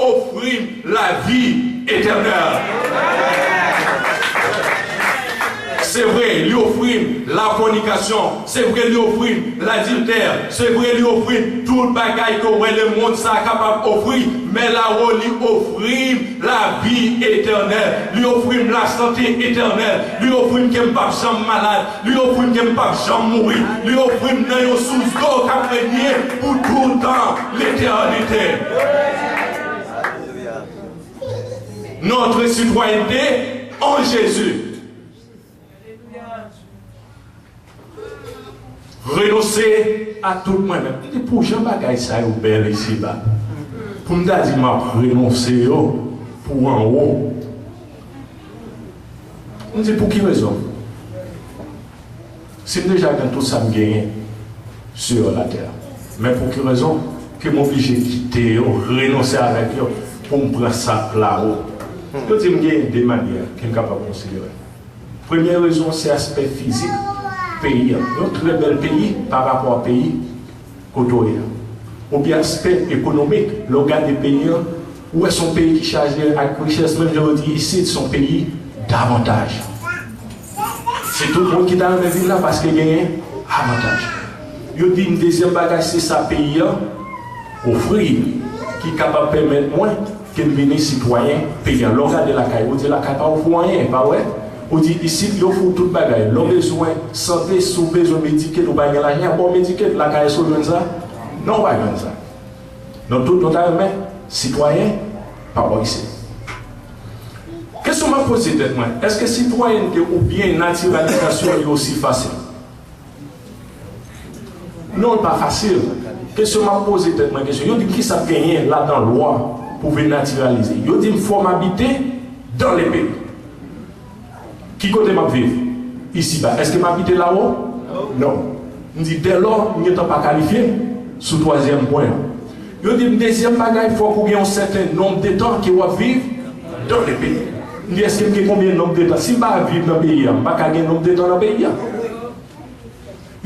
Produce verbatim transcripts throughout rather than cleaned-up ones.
ofri m lavi etènèl. Se vre, li ofri m lafònikasyon. Se vre, li ofri m ladiltè. Se vre, li ofri m tout bagay ke w wè lemonn sa a kapab ofri. Men lawo, li ofri m lavi etènèl. Li ofri m lasante etènèl. Li ofri m ke m p ap janm malad. Li ofri m ke m p ap janm mouri. Li ofri m nan yon sous dlo k ap renye pou tout tan letènite. Notre citoyenneté en Jésus. Renonse a tout mwen menm. M di, pou jan bagay sa yo bèl isiba, pou m ta di m ap renonse yo pou anwo. M di, pou ki rezon? Si m deja gen tout sa m genyen sur la terre, men pou ki rezon ke m oblije kite yo, renonse avèk yo, pou m pran sa k lawo? Yo di m genyen de manyè ke m kapab konsidere. Premye rezon, se aspè fizik peyi an. Yon trè bèl peyi pa rapò a peyi kote w ye a. Oubyen aspè ekonomik, lè w gade peyi an, ou wè se yon peyi ki chaje ak richès, menm jan yo di isit, se yon peyi davantaj. Se tout moun ki ta renmen viv la paske genyen avantaj. Yo di m dezyèm bagay, se sa peyi an ofri ki kapab pèmèt mwen ke m vini sitwayen peyi a. Lè w gade lakay, ou di lakay pa ofri w anyen, pa vre? Ou di isit, yo ofri w tout bagay. Lè w bezwen sante, si w bezwen Medicaid, ou pa gen lajan, y ap ba w Medicaid. Lakay, èske w jwenn sa? Non, ou pa jwenn sa. Donk, tout nou ta renmen sitwayen pa bò isit. Kesyon m ap poze tèt mwen, èske sitwayènte oubyen natiralizasyon li osi fasil? Non, l pa fasil. Kesyon m ap poze tèt mwen kesyon. Yo di m kisa k genyen ladan lwa pou vin natiralize. Yo di m fò m abite dans le pays. Ki kote m ap viv? Isiba. Èske m abite lawo? Non. M di dèlò m gentan pa kalifye sou twazyèm pwen an. Yo di m dezyèm bagay, fòk ou gen yon sèten nonb de tan ke w ap viv dans le pays. M di èske m gen konbyen nonb de tan? Si m pa viv nan peyi a, m pa ka gen nonb de tan nan peyi a.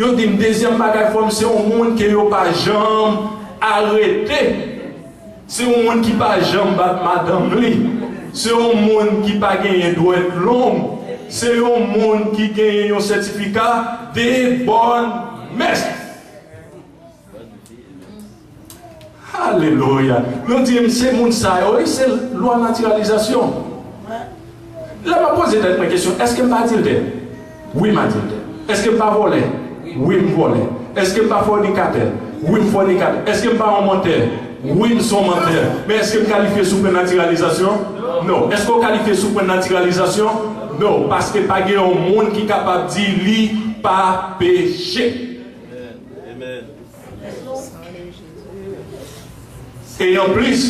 Yo di m dezyèm bagay, fò m se yon moun ke yo pa janm arete. Se yon moun ki pa janm bat madanm li. Se yon moun ki pa genyen dwèt long. Se yon moun ki genyen yon sètifika de bòn mès. Alelouya. Yo di m se moun sa yo, wi, se lwa natiralizasyon. Lè m ap poze tèt mwen kesyon, èske m pa adiltè? Wi, m adiltè. Èske m pa vòlè? Wi, m vòlè. Èske m pa fònikatè? Wi, m fònikatè. Èske m pa yon mantè? Wi, m se yon mantè. Men èske m kalifye sou pwen natiralizasyon? Non. Èske w kalifye sou pwen natiralizasyon? Non. Paske pa gen yon moun ki kapab di li pa peche. E anplis,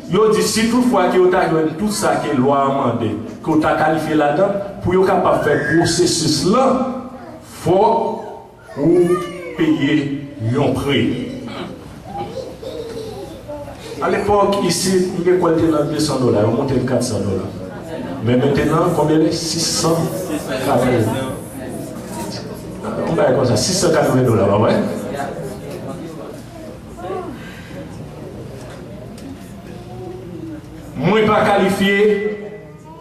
yo di si toutfwa ke yo ta jwenn tout sa ke lwa a mande, ke w ta kalifye ladan, pou yo kapab fè pwosesis lan, fòk ou peye yon pri. Alepòk, isit, m gen kwè l te nan de san dola, yo monte l kat san dola. Men mentenan, konbyen l ye? Sis san katreven. Yon bagay konsa, sis san katreven dola, pa vre? Mwen pa kalifye,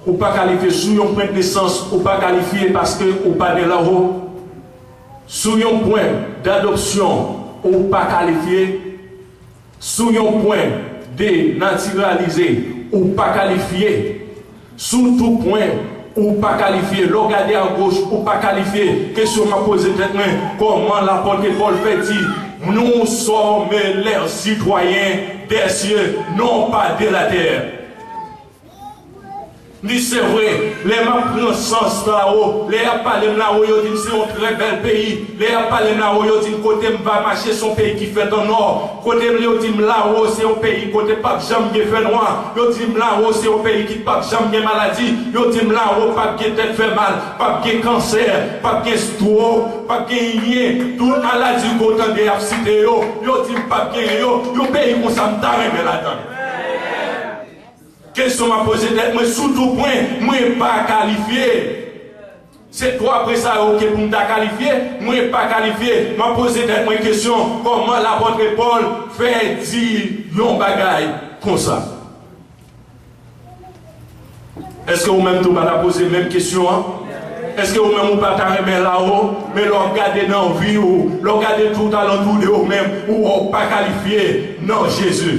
ou pa kalifye sou yon pwen de nesans, ou pa kalifye paske ou pa de lawo. Sou yon pwen dadopsyon, ou pa kalifye. Sou yon pwen de natiralize, ou pa kalifye. Sou tout pwen, ou pa kalifye. Lè w gade agoch, ou pa kalifye. Kesyon m ap poze tèt mwen, kòman lapòt Pòl fè di, nous sommes les citoyens des cieux, non pas de la terre? Li se vre, lè m ap pran sans lawo, lè y ap pale m lawo, yo di m se yon trè bèl peyi. Lè y ap pale m lawo, yo di m kote m va mache se yon peyi ki fèt an nò. Kote m yo di m lawo se yon peyi kote p ap janm gen fènwa. Yo di m lawo se yon peyi ki p ap janm gen maladi. Yo di m lawo p ap gen tèt fè mal, p ap gen kansè, p ap gen stroke, p ap gen anyen. Tout maladi ke w tande y ap site yo, yo di m p ap genyen yo. Yon peyi konsa m ta renmen ladan l. Kesyon m ap poze tèt mwen, sou tou pwen, mwen pa kalifye. Se twa pwen sa yo ke pou m ta kalifye, mwen pa kalifye. M ap poze tèt mwen kesyon, kòman lapòt Pòl fè di yon bagay konsa? Èske ou menm tou pa ta poze menm kesyon an? Èske ou menm ou pa ta renmen la wo? Men lè w ap gade nan vi w, lè w gade tout alantou de ou menm, ou wè w pa kalifye nan Jezi.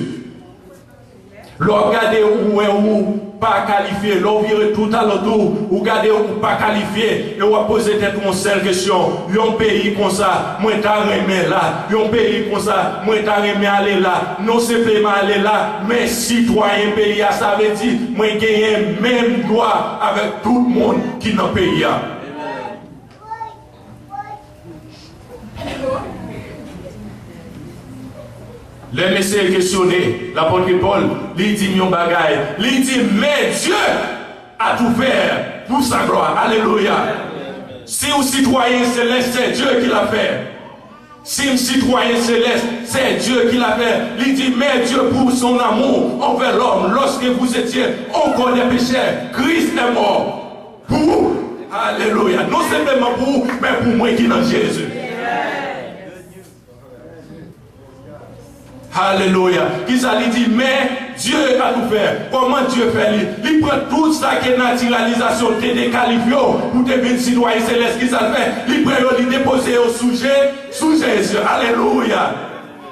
Lè w ap gade ou wè ou pa kalifye, lè w vire tout alantou, ou gade ou pa kalifye, e w ap poze tèt ou yon sèl kesyon, yon peyi konsa, mwen ta renmen la, yon peyi konsa, mwen ta renmen ale la, non sèlman ale la, men sitwayen peyi a, sa vle di, mwen genyen menm dwa avèk tout moun ki nan peyi a. Lè mesye kesyone lapòt Pòl, li di m yon bagay. Li di, men Dye a tou fè pou sa glwa. Alelouya! Si w sitwayen selès, se Dye ki l ap fè. Si m sitwayen selès, se Dye ki l ap fè. Li di, men Dieu pour son amour envers l'homme, lorsque vous étiez encore des pécheurs, Christ est mort pour vous. Alelouya! Non sèlman pou ou, men pou mwen ki nan Jezi. Alelouya. Kisa li di? Men Dye a tou fè. Kòman Dye fè li? Li pran tout sa ke natiralizasyon te dekalifye w pou te vin sitwayen selès. Kisa l fè? Li pran yo, li depoze yo sou Je, sou Jezi. Alelouya.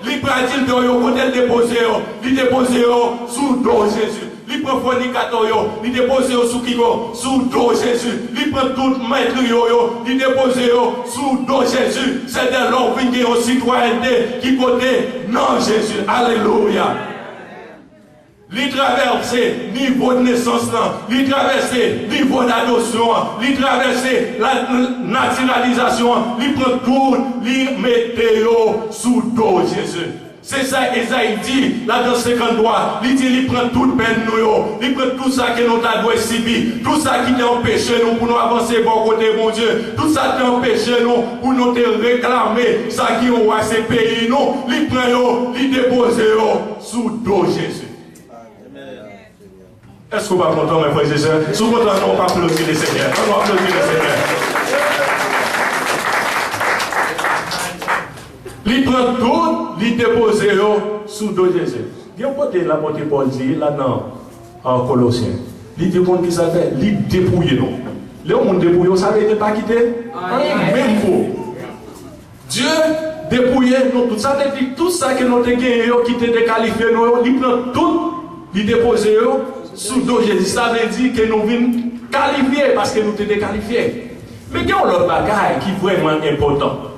Li pran adiltè yo, kote l depoze yo? Li depoze yo sou do Jezi. Li pran fònikatè yo, li depoze yo sou ki yo? Sou do Jezi. Li pran tout mètriyo yo, li depoze yo sou do Jezi. Se de lè w vin gen yon sitwayènte ki kote? Nan Jezi. Alelouya. Li travèse nivo de nesans lan, li travèse nivo dadosyon an, li travèse la natiralizasyon an, li pran tout, li mete yo sou do Jezi. Se sa Ezayi di ladan senkanntwa, li di li pran tout pèn nou yo, li pran tout sa ke nou ta dwe sibi, tout sa ki te anpeche nou pou nou avanse bò kote Bondye, tout sa ki te anpeche nou pou nou te reklame sa ki yon wa se peyi nou, li pran yo, li depoze yo sou do Jezi. Èske w pa kontan, mè frè e sè? Si w kontan, ann nou aplodi Lesenyè. Ann nou aplodi Lesenyè. Li pran tout, li depoze yo sou do Jezi. Gen yon kote lapòt Pòl di la nan, an, Kolosyen. Li di, konn ki sa l fè? Li depouye nou. Lè yon moun depouye w, sa vle di pa kite anyen menm pou ou. Dye depouye nou tout. Sa vle di tout sa ke nou te genyen yo ki te dekalifye nou yo, li pran tout, li depoze yo sou do Jezi. Sa vle di ke nou vin kalifye paske nou te dekalifye. Men gen yon lòt bagay ki vrèman enpòtan.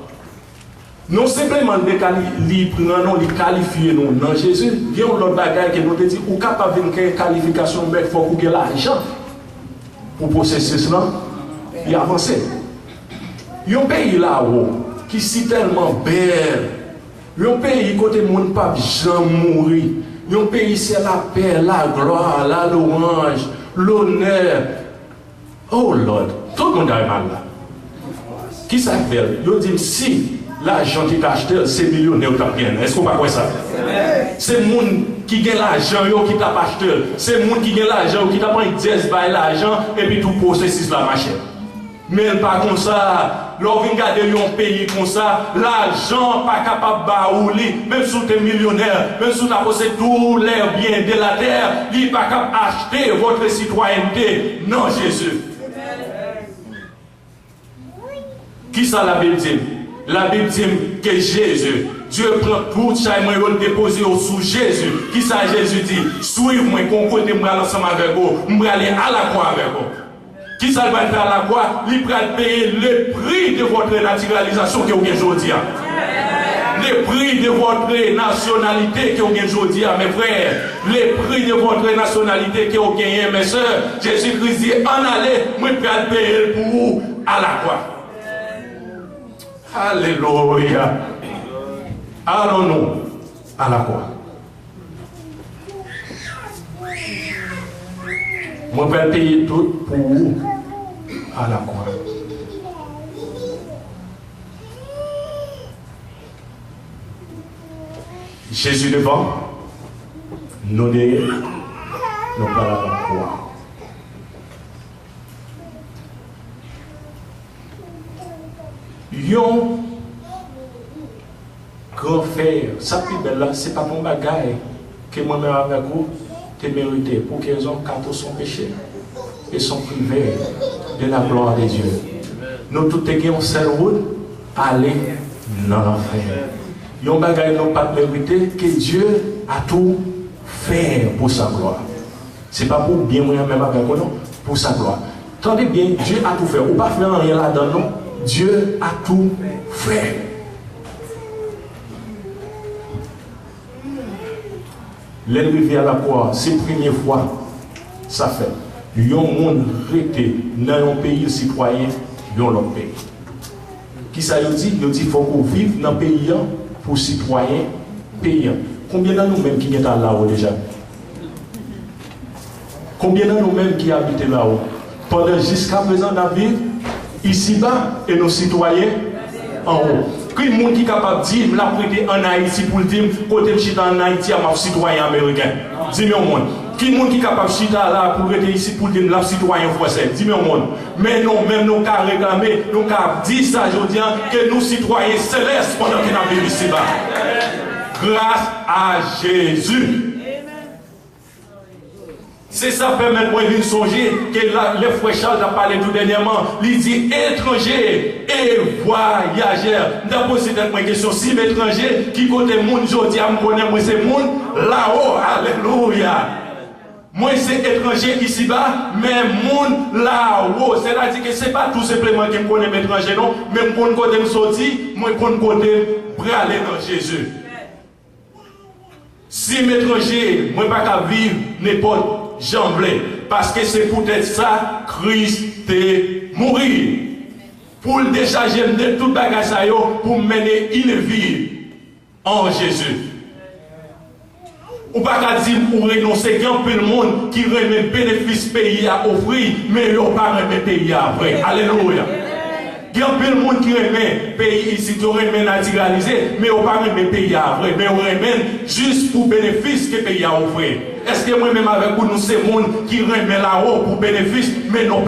Non sèlman li dekali-, li pran nou, li kalifye nou nan Jezi. Gen yon lòt bagay ke nou te di, ou kapab vin gen kalifikasyon, men fòk ou gen lajan pou pwosesis lan li avanse. Yon peyi lawo ki si tèlman bèl, yon peyi kote moun p ap janm mouri, yon peyi se lapè, laglwa, lalwanj, lonè. Oh Lord, tout moun ta renmen al la. Kisa k fè l? Yo di m si lajan ki ka achte l, se milyonè yo t ap genyen. Èske w pa kwè sa? Se moun ki gen lajan yo ki t ap achte l. Se moun ki gen lajan yo ki t ap pran dyèz bay lajan epi tou pwosesis la mache. Men l pa konsa. Lè w vin gade yon peyi konsa, lajan pa kapab ba ou li. Menm si w te milyonè, menm si w ta posede tous les biens de la terre, li pa kab achte votre citoyenneté nan Jezi. Kisa Labib di m? Labib di m ke Jezi, Dye pran tout chay mwen yo, l depoze yo sou Jezi. Kisa Jezi di? Swiv mwen, gon kote m pral ansanm avèk ou, m prale alakwa avèk ou. Kisa l pral fè alakwa? Li pral peye le prix de votre naturalisation ke w gen jodi a. Le prix de votre nationalité ke w gen jodi a, mes frères. Le prix de votre nationalité ke w genyen, mes sœurs. Jezi Kris di, ann ale, mwen pral peye l pou ou alakwa. Alelouya. Allons-nous à la croix. Mwen pral peye tout pou ou alakwa. Jezi devan, nou dèyè, nou pral alakwa. Yon gran fè, sa k pi bèl la, se pa t yon bagay ke mwen menm avèk ou te merite. Pou ki rezon? Kato se yon peche. et son privilège de la gloire de Dieu. Nou tout te gen yon sèl wout, ale nan lanfè. Yon bagay nou pa t merite, que Dieu a tout fait pour sa gloire. Se pa pou byen mwen menm avèk ou non, pour sa gloire. Tande byen, Dieu a tout fait. Ou pa fè anyen ladan non. Dieu a tout fait. Lè l rive a lakwa, se premye fwa sa fèt. Yon moun rete nan yon peyi sitwayen yon lòt peyi. Kisa yo di? Yo di fòk ou viv nan peyi an pou sitwayen peyi an. Konbyen nan nou menm ki gentan al Lawo deja? Konbyen nan nou menm ki abite Lawo? Pandan jiskaprezan n ap viv isiba e nou sitwayen anwo. Ki moun ki kapab di m l ap rete ann Ayiti pou l di m kote m chita ann Ayiti a m ap sitwayen ameriken? Di m yon moun. Ki moun ki kapab chita la pou l rete isit pou l di m l ap sitwayen fransè? Di m yon moun. Men nou menm nou ka reklame, nou ka di sa jodi a ke nou sitwayen selès pandan ke n ap viv isiba. Gras a Jezi. Se sa pèmèt mwen vin sonje ke la, lè frè Charles t ap pale tou dènyèman, li di etranje e vwayajè. M t ap poze tèt mwen kesyon, si m etranje, ki kote moun jodi a m konnen mwen se moun Lawo? Alelouya! Mwen se etranje isiba, men moun Lawo. Sètadi ke se pa tou senpleman ke m konnen m etranje non, men m konn kote m soti, mwen konn kote m prale nan Jezi. Si m etranje, mwen pa ka viv nenpòt jan m vle, paske se poutèt sa Kris te mouri, pou l dechaje m de tout bagay sa yo, pou m mennen une vie en Jésus. Ou pa ka di m ou renonse. Gen anpil moun ki renmen benefis peyi a ofri, men yo pa renmen peyi a vre. Alelouya! Gen anpil moun ki renmen peyi isit, yo renmen natiralize, men yo pa renmen peyi a vre, men yo renmen l jis pou benefis ke peyi a ofri. Èske mwen menm avèk ou, nou se moun ki renmen Lawo pou benefis, men nou